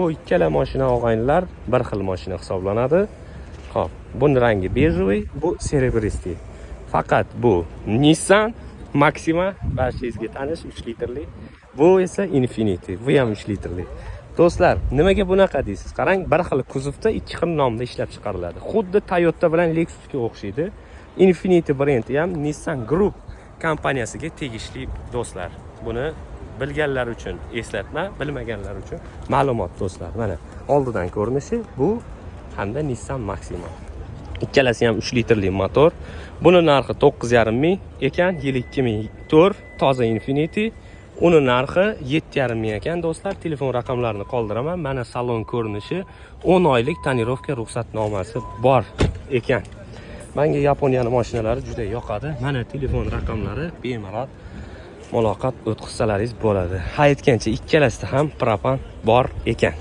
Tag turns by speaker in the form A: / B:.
A: Bu ikkala mashina, og'aynilar, bir xil mashina hisoblanadi. Xo'p, buni rangi бежевый, bu серебристый. Faqat bu Nissan Maxima, barchangizga tanish 3 litrli. Bu esa Infiniti, bu ham 3 litrli. Do'stlar, nimaga bunaqa deysiz? Qarang, bir xil kuzovda ikki xil nomda ishlab chiqariladi. Xuddi Toyota bilan Lexusga o'xshaydi. Infiniti brendi ham Nissan Group kompaniyasiga tegishli, do'stlar. Buni bilganlar uchun eslatma, bilmaganlar uchun ma'lumot, do'stlar. Mana oldidan ko'rinishi bu hamda Nissan Maxima. Ikkalasi ham 3 litrli motor. Buni narxi 9,5 ming ekan, yili 2004, toza Infiniti. Uni narxi 7,5 ming ekan, do'stlar. Telefon raqamlarini qoldiraman. Mana salon ko'rinishi, 10 oylik тонировка ruxsatnomasi bor ekan. Menga Yaponiyani mashinalari juda yoqadi. Mana telefon raqamlari, bemalol muloqot o'tkazsalaringiz bo'ladi. Ha, aytgancha, ikkalasida ham propan bor ekan.